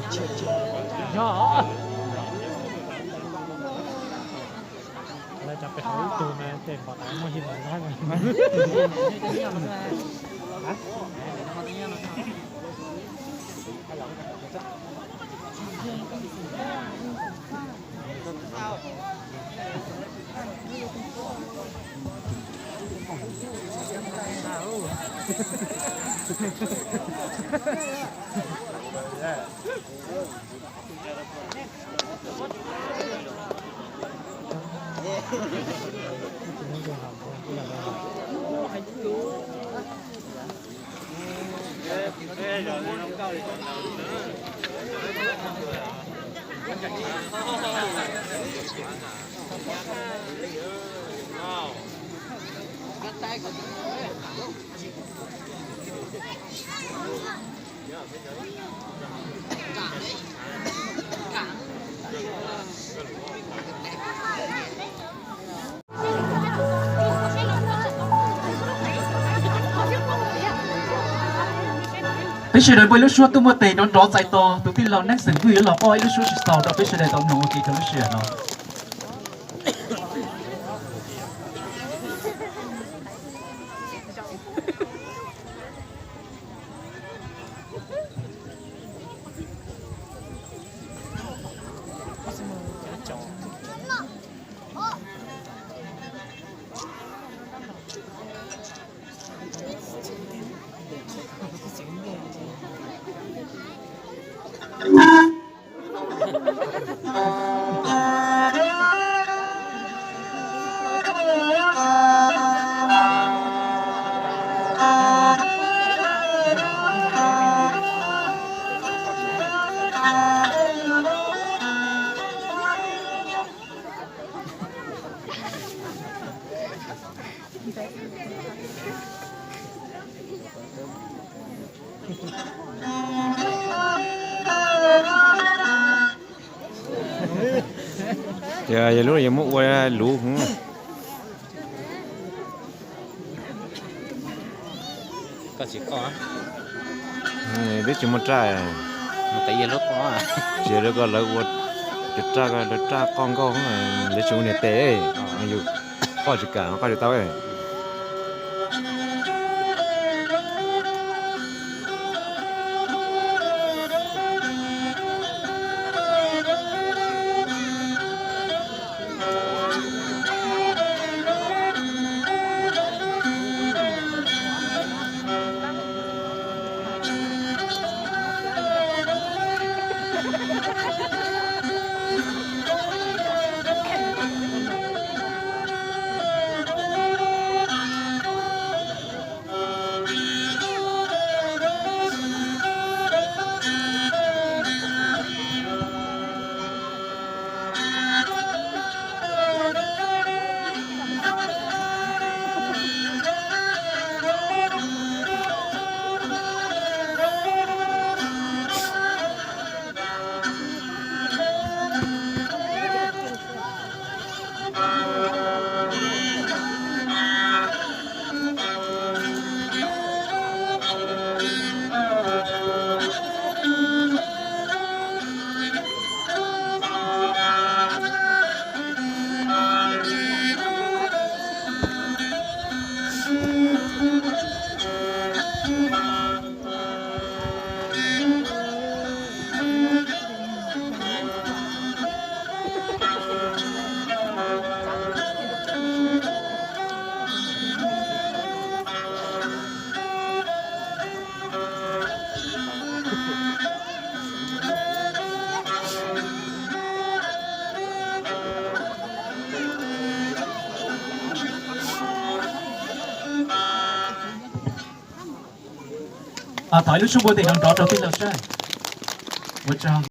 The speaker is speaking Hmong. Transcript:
Yog, lawv cov pem hauv ib tug na ces npam tas muaj yig ntawd na. Peb sawv daws muaj ib lub suab tuaj muaj tes nrov nrov txais tos tus tij laug Next Xeem Vwj yuav los poj ib lub suab tsis tau rau peb sawv daws tau mloog ua ke rau lub sij hawm no. Yog lub yuav muab ua luv. Twb tsis muaj raj. Tsis yog lawv ko lawv ua cov raj ko lawv raj qoj nkauj, lawv tsis ua niam tes, yus qoj tsis kam qoj tsis tau. Thov ib lub suab npuab tes nrov nrov rau tij laug saib. Ua tsaug.